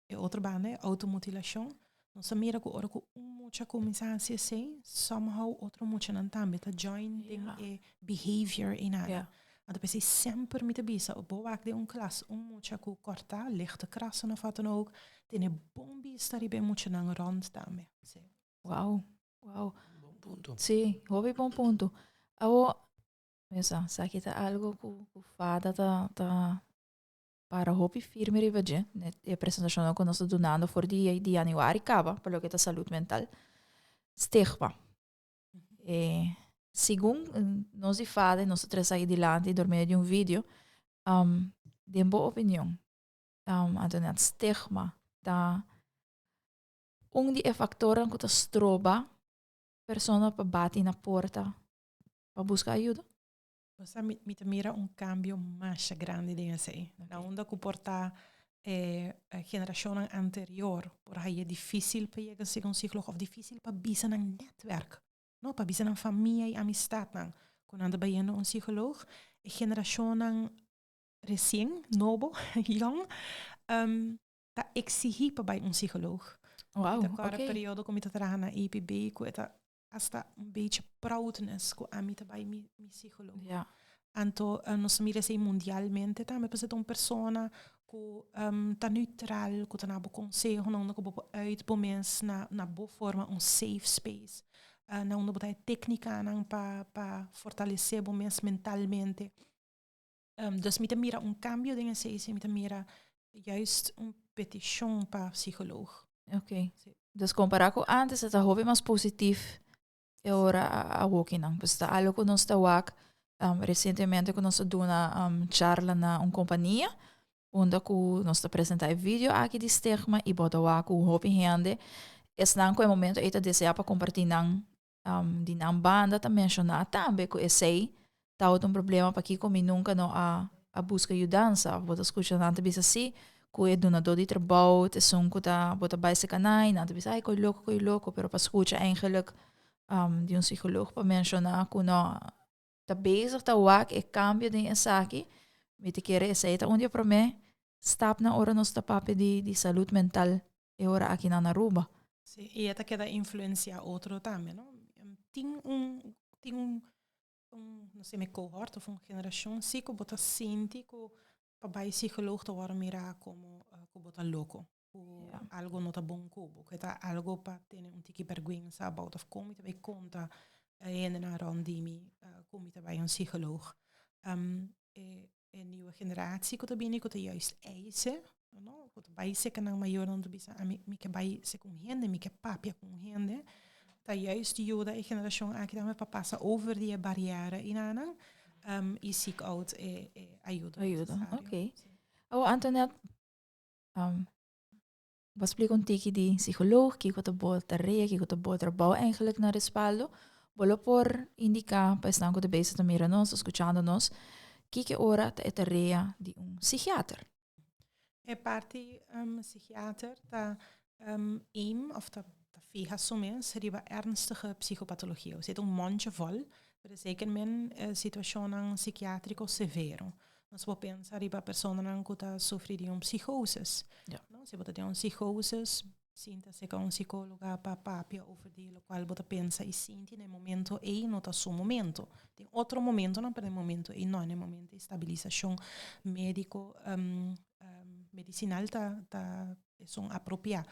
e otro banda, e outomutilashon, nos ta mira ku ora ku un mucha kuminsá hasi esei, somehow otro muchanan tambe ta join den e behavior einan. Ja. Anto p'esei semper mi ta bisa, bo wak den un klas un mucha ku kòrtá, lichte krassen of wat dan ook, tene bon bista riba e muchanan rònt tambe. Sí. Wow, wow. Bon punto. Sí, hopi bon punto. Awo, mesa, esaki ta algo ku ku fada ta ta para hopi firme riba dje. Net e presentashonnan ku nos ta dunando for di di januari kaba pa loke ta salud mental. Stigma. E segun nos di fada nos ta trese aki dilanti dor medio di un video, den bo opinion, Antoinette, stigma ta un di e factornan cu ta stroba persona pa bati na porta pa busca ayuda? Bo sa, mi, mi ta mira un cambio masha grandi den esei. Na unda cu por ta e generacionnan anterior por haya difícil pa yega serka un psicólogo of difícil pa bisa nan netwerk, no, pa bisa nan famia y amistadnan cu nan ta bayendo un psicólogo. E generacionnan recien, nobo, jong, ta exigí pa bai un psicólogo. Wow, Mi ta kòrda oké. periodo ku mi ta traha na EPB ku e ta hasta un beetje proudness ku ami ta bai mi mi psicólogo. Ja. Anto nos ta mira esei mundialmente tambe pasobra ta un persona ku ta neutral, ku ta na bo konseho, na unda ku bo por uit bo mes na na bo forma, un safe space, na unda bo ta e téknikanan pa pa fortalesé bo mes mentalmente. Dus mi ta mira un cambio den esei, si mi ta mira juist un peticion pa psicoloog. Ok. Sí. Dus compara cu antes, e ta hopi mas positief e ora awokinan. Pues ta algo cu nos ta wak recientemente cu nos a duna charla na un compania, unda cu nos ta presenta e video aki di stigma y bo ta wak cu hopi hende esnan cu e momento ey ta desea pa comparti nan di nan banda ta menshoná tambe ku esei tabata un problema pakiko mi nunka no a a buska yudansa. Bo ta skucha nan ta bisa si ku e dunadó di trabou ta esun ku ta bo ta bai serka nan i nan ta bisa ai koi loko koi loko pero pa skucha eigenlik di un psikoloog pa menshoná ku no ta bezig ta wak e kambio den esaki mi ta kere esei ta un di e promé stapnan ora nos ta papia di di salud mental e ora aki na Aruba. Sí, y e ta keda influencia otro tambe, no? Tin un, tin un, un, no sé, mi cohort of un generacion sí cu bo ta sinti cu pa bay psicoloog ta worde mira como cu bo ta loco, cu algo no ta bon cu bo, cu e ta algo pa tene un tiki berguensa about of con mi ta bay conta e hendenan rond di mi cu mi ta bay un psicoloog. E e nieuwe generatie ku ta bini ku ta juist eisen, no? Ku ta bai seka nan mayornan ta bisa ami mi ke bai seka un hende, mi ke papia ku un hende, ta juist yuda e generashon aki tambe pa pasa over di e bariera inanan i seek out e e ayuda Ayuda, nesesario. ok. Awor Antoinette, bo a splika un tiki di psicoloog, kiko ta bo tarea, kiko ta bo trabou eigenlijk na Respaldo. Bo lo por indica pa esnan ku ta bezig ta mira nos, ta skuchando nos, kiko ora ta e tarea di un psikiater? E parti psikiater ta aim of ta fiha su mes riba ernstige psicopatologia. Osea ta un mondje vol, pero zeker men situacionnan psikiatrico severo. Nos por pensa riba personanan ku ta sufri di un psicosis. No? Si bo ta den un psicosis, sinta serka un psicóloga pa papia over di lokual bo ta pensa i sinti na e momento ei no ta su momento. Tin otro momentonan, pero na e momento ei no. Na e momento ei stabilisashon médiko medisinal ta ta esun apropiá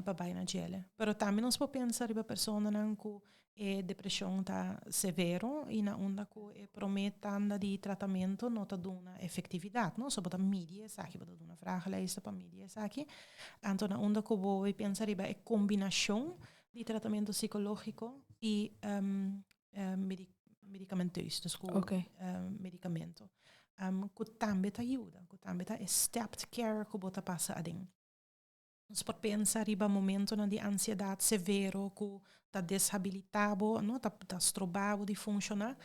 pa bai na djele. Pero tambe nos por pensa riba personanan ku e depreshon ta severo i na unda ku e promé tanda di tratamentu no ta duna efektividat, no? So bo ta midi esaki, bo ta duna vragenlijsten pa midi esaki. Anto na unda ku bo bai pensa riba e kombinashon di tratamentu sikológiko i medikamenteus, dus ku medikamento, ku tambe ta yuda, ku tambe ta e stepped care ku bo ta pasa aden. Nos por pensa riba momentonan di ansiedat severo ku ta deshabilitá bo, no, ta ta stroba bo di funshoná,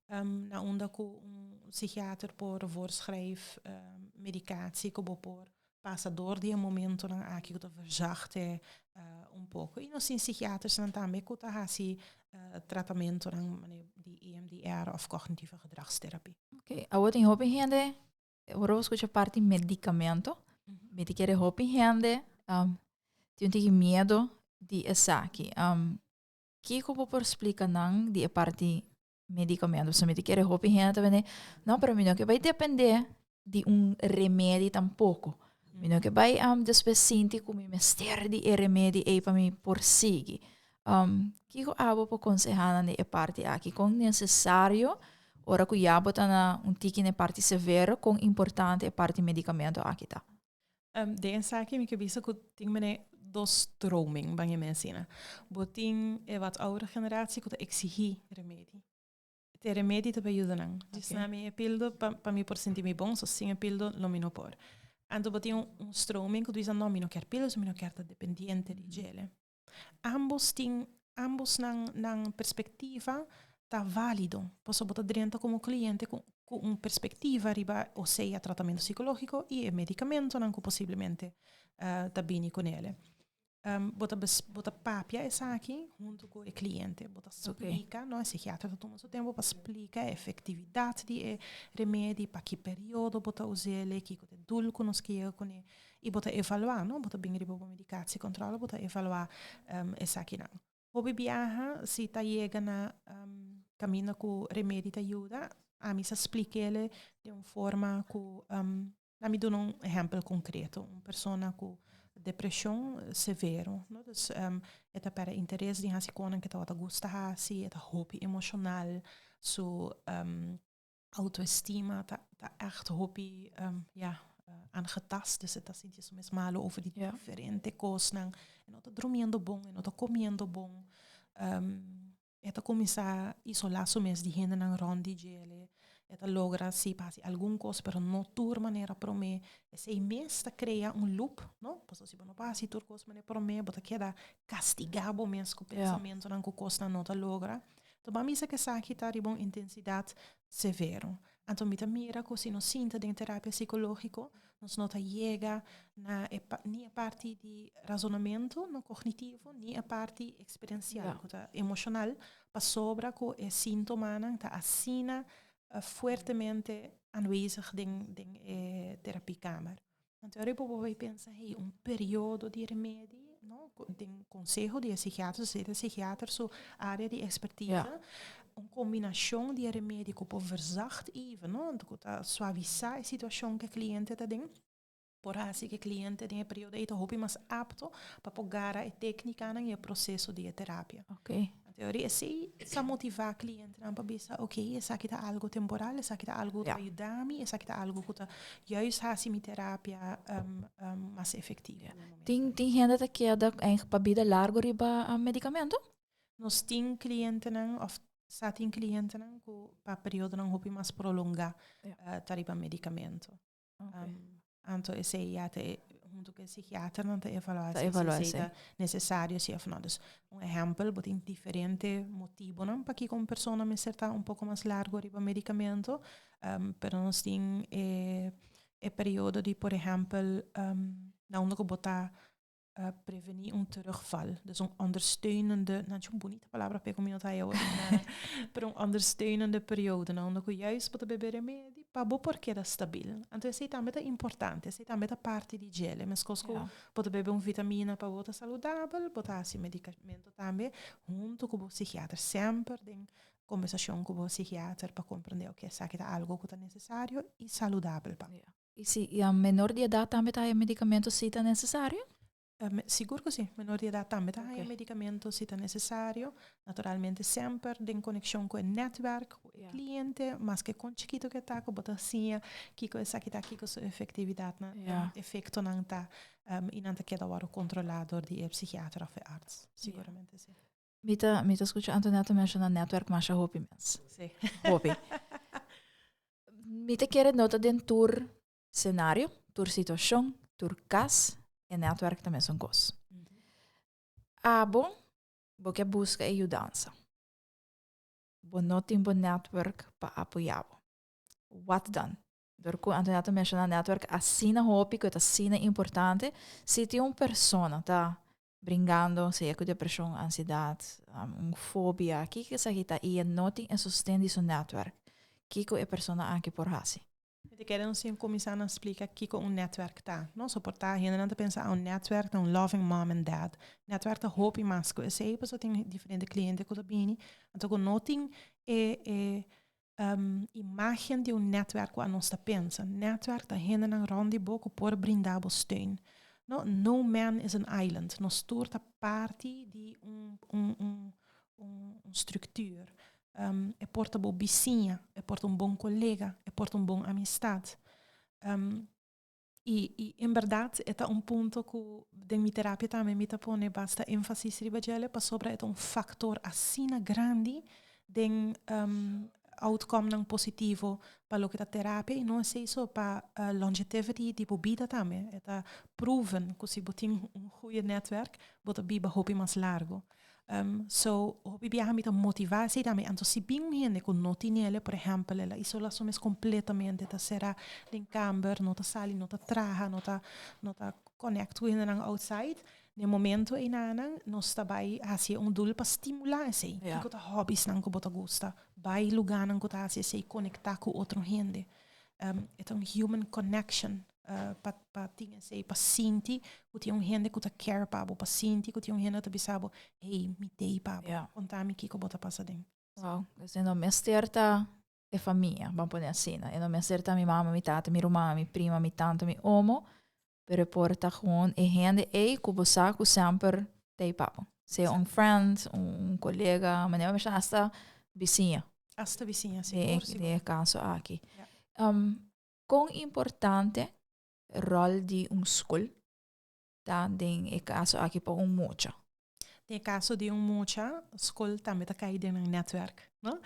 na unda ku un psikiater por voorschrijf medikatie ku bo por. pasa door di e momentonan aki ku ta verzacht e un poko. I nos tin psikiatersnan tambe ku ta hasi tratamentonan manera di EMDR òf cognitieve gedragstherapie. Oké, awor tin hopi hende, ora bo skucha parti medikamento, mi ta kere hopi hende tin un tiki miedo di esaki. Kiko bo por splika nan di e parti medicamento? Pasobra mi ta kere hopi hende ta bende, no, pero mi no ke bai depende di un remedi tampoco. Mi no ke bai despues sinti ku mi mester di e remedi ei pa mi por sigui. Kiko abo por konseha nan di e parti aki? Kon nesesario ora ku ya bo ta na un tiki na e parti severo, kon importante e parti medicamento aki ta? Den esaki mi ke bisa ku tin mene dos stroming ban e mensina. Bo tin e wat oudere generatie ku ta eksihí remedi. Te remedi ta bai yuda nan. Djis na mi e pildo pa pa mi por sinti mi bon, so sin e pildo lo mi no por. Anto bo tin un stroming ku ta bisa no mi no kier pildo, so mi no kier ta dependiente di djele. Ambos tin ambos nan nan perspectiva ta válido, pasobra bo ta drenta como cliente cu cu un perspectiva riba o sea tratamento psicologico y e medicamentonan cu posiblemente ta bini cu nele. Bo ta bo ta papia esaki hunto cu e cliente, bo ta splica, no, e psikiatra ta tuma su tempo pa splica e efectividad di e remedi, pa ki periodo bo ta us'ele, kico ta e doel cu nos kier cune. I bo ta evaluá, no? Bo ta bin riba bo medicatiecontrole, bo ta evaluá esakinan. Hopi biaha, si ta yega na kaminda ku remedi ta yuda, ami sa splik'ele den un forma ku, ami duna un ehèmpel konkreto, un persona ku depreshon severo, no? Dus e ta pèrdè interes den hasi konan ku e tabata gusta hasi, e ta hopi emoshonal, su autoestima ta, ta echt hopi ja, aangetast. Dus e ta sinti su mes malo over di diferente kosnan. E no ta drumiendo bon, e no ta comiendo bon. E ta kuminsá isolá su mes di hendenan rònt di djele. E ta logra si pa hasi algun kos, pero no tur manera promé. Esei mes ta krea un loop, no? Pasobra si bo no por hasi tur kos manera promé, bo ta keda kastigá bo mes ku pensamentunan ku kosnan no ta logra. Anto bo a misa ku esaki ta riba un intensidat severo. Anto mi ta mira ku si nos sinta den terapia sikológiko, nos no ta yega na e ni e parti di razonamentu, no kognitivo, ni e parti eksperensial, ku ta emoshonal, pasobra ku e síntomanan ta asina fuertemente aanwezig den den e terapiekamer. Anto ora bo bai pensa, hey, un periodo di remedi, no? Den conseho di e psikiater, si e psikiater su area di expertise, un combinacion di e remedi cu por verzacht even, no? Anto cu ta suavisa e situacion cu e cliente ta den, por haci cu e cliente den e periodo ey ta hopi mas apto pa por gara e tecnicanan y e proceso di e terapia. Anto ora esey sa motiva clientenan pa bisa, ok, esaki ta algo temporal, esaki ta algo ku ta yuda mi, esaki ta algo ku ta juist hasi mi terapia mas efectivo. Tin tin hende ta keda eigenlijk pa bida largo riba medicamento? Nos tin clientenan of sa tin clientenan ku pa periodonan hopi mas prolonga ta riba medicamento. Anto esei ya ta hunto ku e psikiaternan ta evaluá si esei ta nesesario si òf no. Dus un ehèmpel, bo tin diferente motibonan pakiko un persona mester ta un poko mas largo riba medikamento, pero nos tin e e periodo di por ehèmpel na unda ku bo ta prevení un terugval. Dus un ondersteunende, nou un bonita palabra p'e ku mi no ta haya awor, pero un ondersteunende periode na unda ku juist bo ta bebe remedi pa bo por keda stabil. Anto esei tambe ta importante, esei tambe ta parti di djele. Meskos ku bo ta bebe un vitamina pa bo ta saludabel, bo ta hasi medikamento tambe hunto ku bo psikiater, semper den kombersashon ku bo psikiater pa komprende oke esaki ta algo ku ta nesesario i saludabel pa. I si ya menor di edat tambe ta haya medicamento si ta necesario? Sigur ku si. Menor di edat tambe ta haya medicamento si ta necesario. Naturalmente semper den conexion ku e netwerk, ku e cliente, maske kon chikito ku e ta, ku bo ta siña kiko esaki ta, kiko su efectividadnan, efectonan ta, i nan ta keda wòrdu kontrolá dor di e psikiater òf e arts. Siguramente si. Mi ta, mi ta skucha Antonella ta menshoná netwerk masha hopi mes. Sí. Hopi. Mi ta kere no ta den tur scenario, tur situashon, tur kas, e netwerk ta mesun kos. Abo, bo ke buska e yudansa. Bo no tin bo netwerk pa apoyá bo. Wat dan? Dor ku Antoinette a menshoná netwerk asina hopi ku e ta asina importante, si tin un persona ta bringando sea ku depreshon, ansiedat, un fobia, kiko esaki ta i e no tin e sosten di su netwerk, kiko e persona aki por hasi? Mi ta kere nos tin kuminsá na splika kiko un netwerk ta. No soportá hendenan ta pensa, ah, un netwerk ta un loving mom and dad. Netwerk ta hopi mas ku esei, pasobra tin diferente kliente ku ta bini, anto ku no tin e e imágen di un netwerk ku anos ta pensa. Netwerk ta hendenan rònt di bo ku por brinda bo steun. No, no man is an island. Nos tur ta parti di un un un un structuur. E por ta bo bisiña, e por ta un bon kolega, e por ta un bon amistat. I i en bèrdat e ta un punto ku den mi terapia tambe mi ta pone basta énfasis riba djele pasobra e ta un faktor asina grandi den outcomenan positivo pa loke ta terapia i no esei so pa longetivity di bo bida tambe. E ta proven ku si bo tin un goeie netwerk bo ta biba hopi mas largu. So, hopi biaha mi ta motivá esei tambe. Anto si bin un hende ku no tin ele, por ehèmpel, el a isolá su mes kompletamente, ta será den kamber, no ta sali, no ta traha, no ta no ta connect ku hendenan outside, den momento einanan nos ta bai hasi un doel pa stimulá esei. Kiko ta hòbisnan ku bo ta gusta? Bai lugánan ku ta hasi esei, konektá ku otro hende. E ta un human connection. Pa pa tin esei, pa sinti ku tin un hende ku ta care pa bo, pa sinti ku tin un hende ku ta bisa bo, hey, mi t'ei pa bo, konta mi kiko bo ta pasa den. Wow, dus e no mester ta e famia, ban pone asina. E no mester ta mi mama, mi tata, mi ruman, mi prima, mi tanta, mi omo, pero e por ta gewoon e hende ei ku bo sa ku semper t'ei pa bo. Sea un friend, un kolega, manera bo mester hasta bisiña. Hasta bisiña, sigur, sigur. Den e kaso aki. Kon importante ròl di un skol ta den e kaso aki pa un mucha? Den e kaso di un mucha, skol tambe ta kai den nan nètwèrk, no?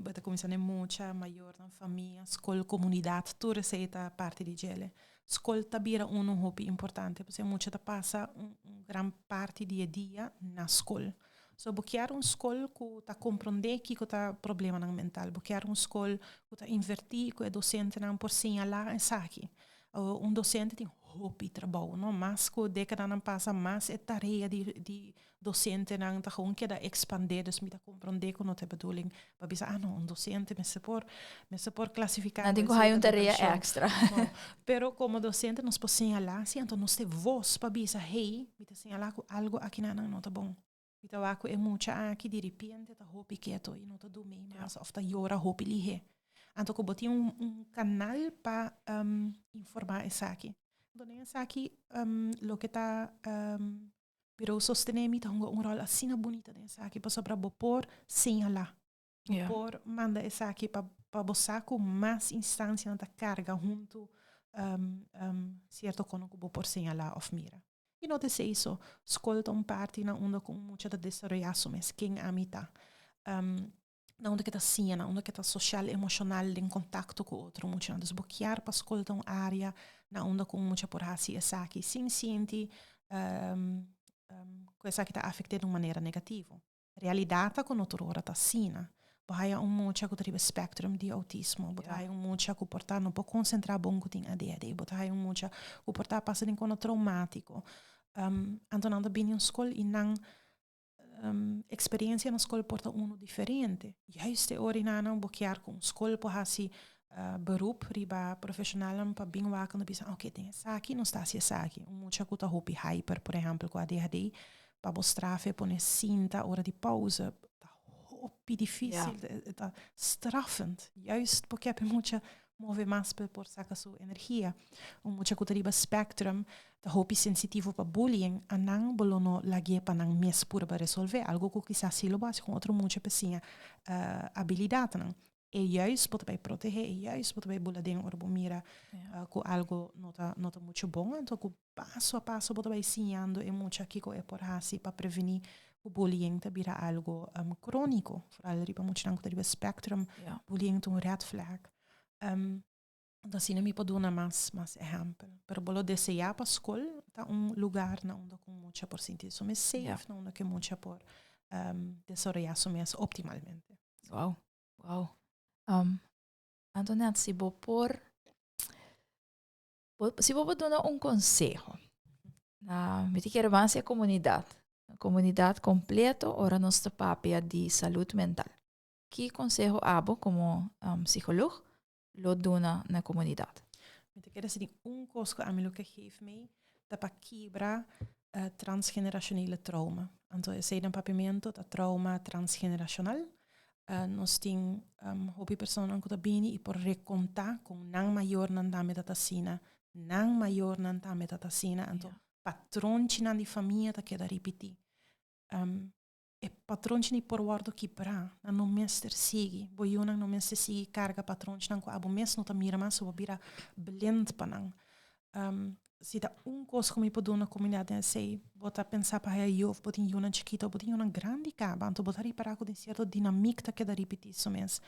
Bo ta kuminsá den mucha, mayornan, famia, skol, komunidat, tur esei ta parti di djele. Skol ta bira unu hopi importante, pasobra e mucha ta pasa un gran parti di e dia na skol. So bo kier un skol ku ta komprondé kiko ta problemanan mental. Bo kier un skol ku ta invertí ku e dosentenan por señalá esaki. Un dosente tin hopi trabou, no? Mas ku dékadanan pasa, mas e tarea di di dosentenan ta gewoon keda ekspandé. Dus mi ta komprondé ku no ta e bedoeling pa bisa, ah no, un dosente mester por mester por klasifiká. Nan tin ku haña un tarea èkstra. No, pero komo dosente nos por señalá si, anto nos ta e vos pa bisa, hey, mi ta señalá ku algu akinanan no ta bon. Mi ta wak ku e mucha aki diripiente ta hopi keto i no ta dumí mas òf ta yora hopi lihé. Anto ku bo tin un un kanal pa informá esaki. Anto den esaki loke ta Bureau Sostené Mi ta hunga un ròl asina bunita den esaki pasobra bo por señalá, bo por manda esaki pa pa bo sa ku mas instansianan ta karga huntu sierto kono ku bo por señalá òf mira. I no ta esei so, skol ta un parti na unda ku un mucha ta desaroyá su mes, ken ami ta, na unda ke ta siña, na unda ke ta sosial, emoshonal den kontakto ku otro muchanan. Dus bo kier pa skol ta un área na unda ku un mucha por hasi esaki sin sinti ku esaki ta afekt'é di un manera negativo. Realidat ta ku no tur ora ta asina. Bo haya un mucha ku ta riba e spectrum di outismo, bo ta haya un mucha ku por ta no por konsentrá bon ku tin ADHD, bo ta haya un mucha ku por ta pasa den kono troumátiko. Anto nan ta bini un skol i nan eksperensia na skol por ta unu diferente. Juist e ora nan bo kier ku un skol por hasi beroep riba profeshonalnan pa bin wak nan bisa oke den esaki nos ta hasi esaki. Un mucha ku ta hopi hyper por ehèmpel ku ADHD pa bo straf e pone sinta ora di pauze ta hopi difícil, e ta straffend. Juist porque e mucha move mas pa e por saca su energia. Un mucha cu ta riba spectrum ta hopi sensitivo pa bullying, a nan bo lo no lagu'e pa nan mes purba resolve, algo cu kisas si lo bo haci cu otro mucha pa siña abilidadnan. E juist bo ta bay protege, e juist bo ta bay bula den ora bo mira cu algo no ta no ta mucho bon, anto cu paso a paso bo ta bay siñando e mucha kico e por haci pa preveni cu bullying ta bira algo cronico, vooral riba muchanan cu ta riba spectrum, bullying ta un red flag. Anto asina mi por duna mas mas ehempel. Pero bo lo desea pa skol ta un lugar na unda ku mucha por sinti su mes safe, na unda ku mucha por desaroyá su mes optimalmente. Wow, wow. Antoinette, si bo por. Bo, si bo por duna un konseho, na, mi ta kere mas e komunidat, komunidat kompleto ora nos ta papia di salud mental. Ki konseho abo komo psikolog lo duna na komunidat? Mi ta kere si tin un kos ku ami lo ke geef mee, ta pa kibra transgeneracionele trauma. Anto esei den papiamento ta trauma transgeneracional. Nos tin hopi personanan ku ta bini i por rekontá kon nan mayornan tambe ta ta asina, nan mayornan tambe ta ta asina. Anto patronchinan di famia ta keda ripití. E patronchinan por wòrdu kibrá, nan no mester sigui. Bo yunan no mester sigui karga patronchinan ku abo mes no ta mira mas, so bo bira blind pa nan. Si ta un kos ku mi por duna komunidat den esei, bo ta pensa pa haya yu òf bo tin yunan chikito òf bo tin yunan grandi kaba, anto bo ta ripará ku tin sierto dinamik ta keda ripití su mes.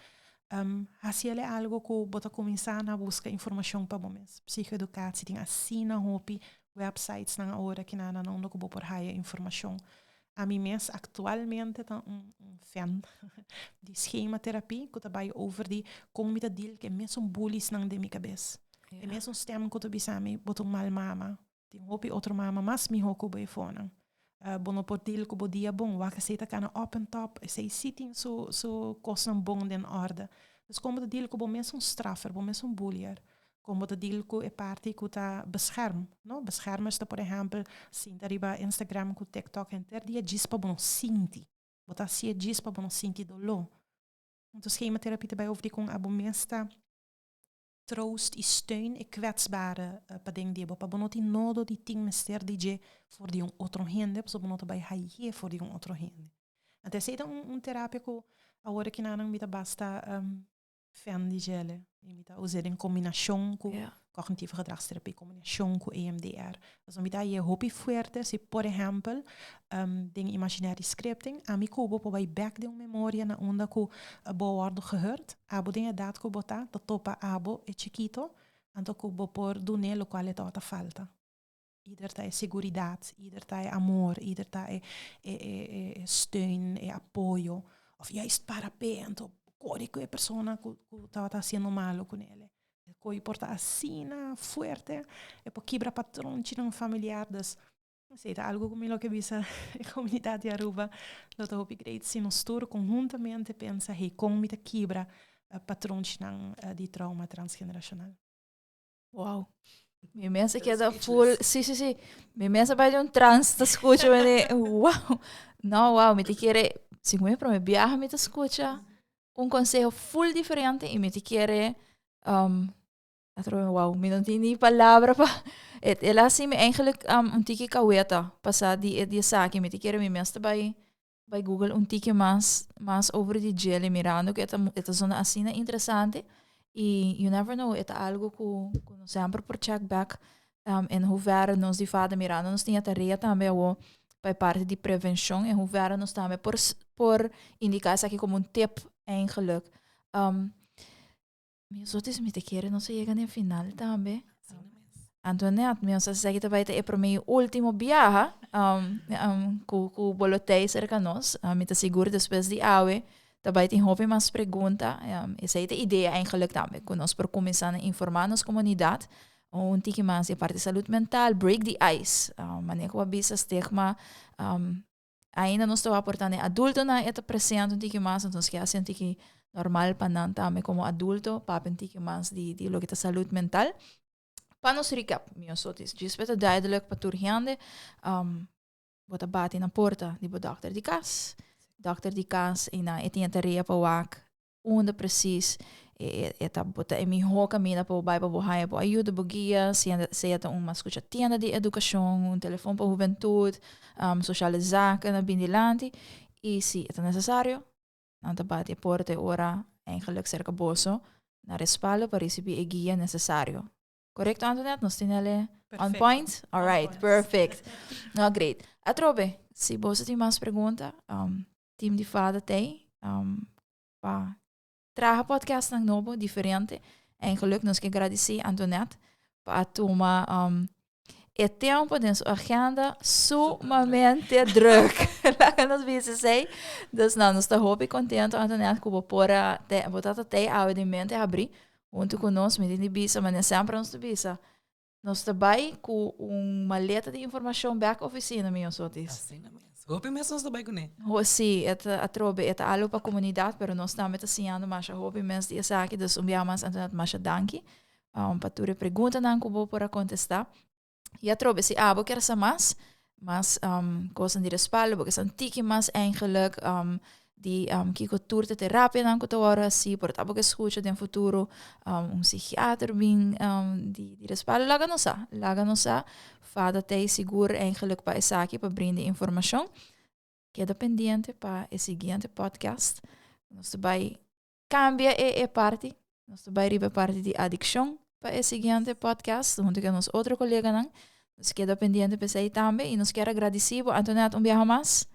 Hasi el e algu ku bo ta kuminsá na buska informashon pa bo mes. Psigoedukatie tin asina hopi websitesnan awor aki nan unda ku bo por haya informashon. Ami mes aktualmente ta un fan di schematerapie ku ta bai over di kon mi ta deal ku e mesun bulliesnan den mi kabes. E mesun stem ku ta bisa mi bo ta un mal mama. Tin hopi otro mama mas mihó ku bo efonan. Bo no por deal ku bo dia bon. Wak esei ta kana up en top. Esei si tin su su kosnan bon den orde. Dus kon bo ta deal ku bo mesun straffer, bo mesun bullier. Kon bo ta deal ku e parti ku ta bescherm, no? Beschermers ta por ehèmpel sinta riba Instagram ku TikTok henter dia djis pa bo no sinti. Bo ta hasié djis pa bo no sinti doló. Enton schematerapie ta bai over di kon abo mes ta troost i steun e kwetsbare paden di bo, pa bo no tin nodo di tin mester di dje for di un otro hende, pasobra bo no ta bai haye for di un otro hende. Anto esei ta un terapia ku awor kinanan mi ta basta fan di djele. I mi ta us'é den kombinashon ku cognitieve gedragstherapie, kombinashon ku EMDR. Pasobra mi ta hañ'é hopi fuerte si, por ehèmpel, den imaginaire scripting, ami ku bo por bai bèk den un memoria na unda ku bo a wòrdu gehùrt, abo den edat ku bo ta, ta topa abo e chikito, anto ku bo por dun'é lokual e tabata falta. Ieder ta e seguridat, ieder ta e amor, ieder ta e e e e steun, e apoyo. Of juist para p'e, anto kore ku e persona ku ku tabata hasiendo malo ku nele. E koi por ta asina fuerte, e por kibra patronchinan familiar. Dus, esei ta algu ku mi lo ke bisa e komunidat di Aruba. Lo ta hopi great si nos tur konhuntamente pensa, hey, kon mi ta kibra patronchinan di trauma transgeneracional. Wow. Mi mesa queda full. Sí, sí, sí. Mi mesa vai de un trance te escucha. Me wow. No, wow. Mi te quiere. Si mi prome viaje mi te escucha un consejo full diferente y mi te quiere wow, mi no tin ni palabra pa het el así mi eigenlijk un tiki kaweta pasa di di esaki mi te quiere mi mes te bai bai Google un tiki mas mas over di djele mirando ku e ta e ta zona asina interesante y you never know e ta algo ku ku nos semper por check back en hoeverre nos di vader mirando nos tin e tarea tambe awo pa e parti di prevencion en hoeverre nos tambe por por indica esaki como un tip eigenlijk. Mi sotis mi te kere nos a yega na e final tambe. Antoinette, mi sa seki ta bai ta e prome i ultimo biaha um, um, ku, ku bo lo tei serka nos. Mi ta sigur despues di awe ta bai tin hopi mas pregunta. Esei ta idea eigenlijk tambe, ku nos por kuminsá na informá nos komunidat un tiki mas di e parti salud mental, break the ice. Manera ku bo a bisa stigma, ainda nos ta wak por ta na e adultonan e ta presente un tiki mas, entonces ke hasi un tiki normal pa nan tambe como adulto papia un tiki mas di di loke ta salud mental. Pa nos recap, mi osotis, djis pa e ta duidelijk pa tur hende, bo ta bati na porta di bo dokter di kas, dokter di kas i nan e tin e tarea pa wak unda precies e e ta bo ta e mihó kaminda pa bo bai pa bo haña bo ayuda, bo guia, sea sea ta un mas skucha tienda di edukashon, un telefon pa hubentut, sociale zaken a bin dilanti i si e ta nesesario nan ta bati e porta e ora eigenlijk serka boso na respaldo pa risibí e guia nesesario. Korekto Antoinette? Nos tin el on point? Alright, perfect. No, great. Atrobe, si boso tin mas pregunta, team di Fada t'ei pa traha podcastnan nobo, diferente. Eigenlijk nos ke gradisí Antoinette pa a tuma e tempo den su agenda sumamente druk. Laga nos bisa esei. Dus nou, nos ta hopi contento Antoinette ku bo por a te, bo tata t'ei awe den mente habrí huntu ku nos. Mi tin di bisa, manera semper nos ta bisa. Nos ta bai ku un maleta di informashon bek ofisina, mi Osotis. Asina mes. Hopi mes nos ta bai kuné. Ho, sí, e ta atrobe, e ta algo pa komunidat, pero nos tambe ta siñando masha hopi mes di esaki. Dus un bia mas Antoinette, masha danki pa tur e preguntanan ku bo por a kontestá. I atrobe, si abo kier sa mas, mas kosnan di respaldo, bo ke sa un tiki mas eigenlijk di kiko tur ta terapianan ku ta wòrdu hasi, por ta bo ke skucha den futuro un psikiater bin di di respaldo, laga nos sa, laga nos sa. Fada t'ei sigur eigenlijk pa esaki, pa brinda informashon. Keda pendiente pa e siguiente podcast. Nos ta bai kambia e e parti, nos ta bai riba e parti di adikshon pa e siguiente podcast huntu ku nos otro koleganan. Nos keda pendiente pa esei tambe i nos kier a gradisí bo Antoinette un biaha mas.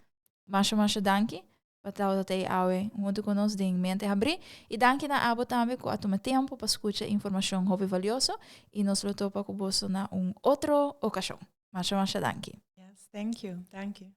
Masha masha danki pa tabata ta ei awe huntu ku nos den Mente Habrí. I danki na abo tambe ku a tuma tempu pa skucha informashon hopi valioso i nos lo topa ku boso na un otro okashon. Masha masha danki. Yes, thank you, thank you.